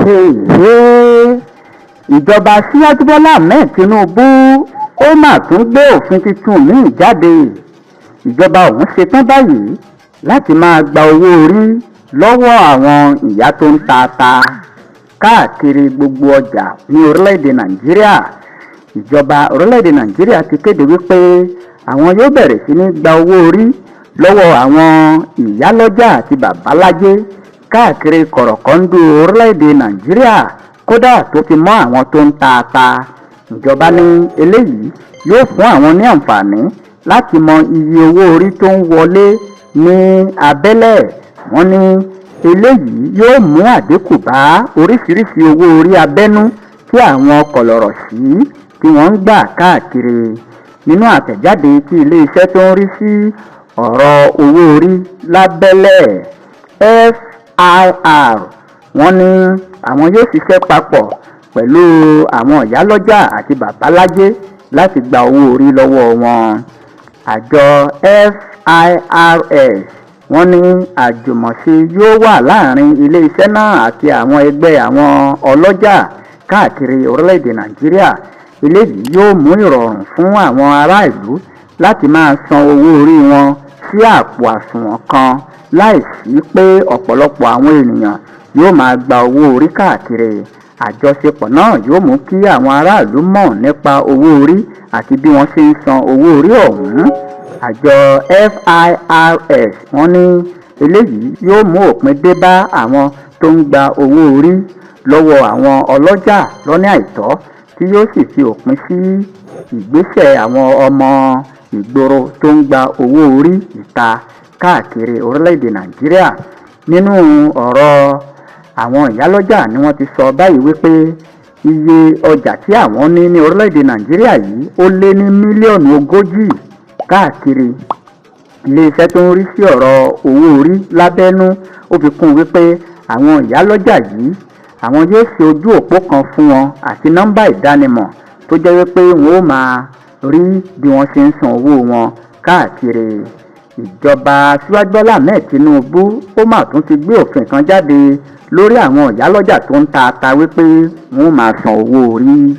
Hey, ìjọba Aṣíwájú Bọ́lá Ahmed Tinubu ó mà tún gbé òfin tuntun míì jáde. Ìjọba ọ̀hún ṣetán báyìí láti máa gba owó orí lọ́wọ́ àwọn ìyá tó ń ta ata káàkiri gbogbo ọjà ní orílẹ̀-èdè Nàìjíríà. Ìjọba orílẹ̀-èdè Nàìjíríà ti kéde wípé àwọn yóò bẹ̀rẹ̀ sí ní gba owó orí lọ́wọ́ àwọn ìyálọ́jà àti babalájé káàkiri kọ̀rọ̀kọ́ńdú orílẹ̀-èdè Nàìjíríà, kódà tó fi mọ́ àwọn tó ń ta ata. Ìjọba ní eléyìí yóò fún àwọn ní àǹfààní láti mọ iye owó orí tó ń wọlé ní abẹ́lẹ̀. Wọ́n ní eléyìí yóò mú àdínkù bá oríṣiríṣi owó orí abẹ́nú tí àwọn kọ̀lọ̀rọ̀sí tí wọ́n ń gbà káàkiri. Nínú àtẹ̀jáde tí iléeṣẹ́ tó ń rí sí ọ̀rọ̀ owó orí lábẹ́lẹ̀, FIR, wọ́n ní àwọn yóò ṣiṣẹ́ papọ̀ pẹ̀lú àwọn ìyálọ́jà àti babalájé láti gba owó orí lọ́wọ́ wọn. Àjọ FIRS, wọ́n ní àjùmọ̀ṣe yóò wà láàrin iléeṣẹ́ náà àti àwọn ẹgbẹ́ àwọn ọlọ́jà káàkiri orílẹ̀-èdè Nàìjíríà. Eléyìí yóò mú ìrọ̀rùn fún àwọn ará ìlú láti máa san owó orí wọn sí àpò àsùnwọ̀n kan láìsí pé ọ̀pọ̀lọpọ̀ àwọn ènìyàn yóò máa gba owó orí káàkiri. Àjọṣepọ̀ náà yóò mú kí àwọn aráàlú mọ̀ nípa owó orí àti bí wọ́n ṣe ń san owó orí ọ̀hún. Àjọ FIRS, wọ́n ní eléyìí yóò mú òpin dé bá àwọn tó ń gba owó orí lọ́wọ́ àwọn ọlọ́jà lọ́nà àìtọ́, tí yóò sì fi òpin sí ìgbésẹ̀ àwọn ọmọ ìgboro tó ń gba owó orí ìta káàkiri orílẹ̀-èdè Nàìjíríà. Nínú ọ̀rọ̀ àwọn ìyálọ́jà ni wọ́n ti sọ báyìí wípé iye ọjà tí àwọn ní ní orílẹ̀-èdè Nàìjíríà yìí ó lé ní mílíọ̀nù 40 káàkiri. Iléeṣẹ́ tó ń rí sí ọ̀rọ̀ owó orí lábẹ́nú ó fi kún un wípé àwọn ìyálọ́jà yìí, àwọn yóò ṣe ojú òpó kan fún wọn àti nọ́mbà ìdánimọ̀ tó jẹ́ wípé wọn ó máa rí bí wọ́n ṣe ń san owó wọn káàkiri. Ìjọba Aṣíwájú Bọ́lá Ahmed Tinubu ó mà tún ti gbé òfin kan jáde lórí àwọn ìyálọ́jà tó ń ta ata wípé wọ́n máa san owó orí.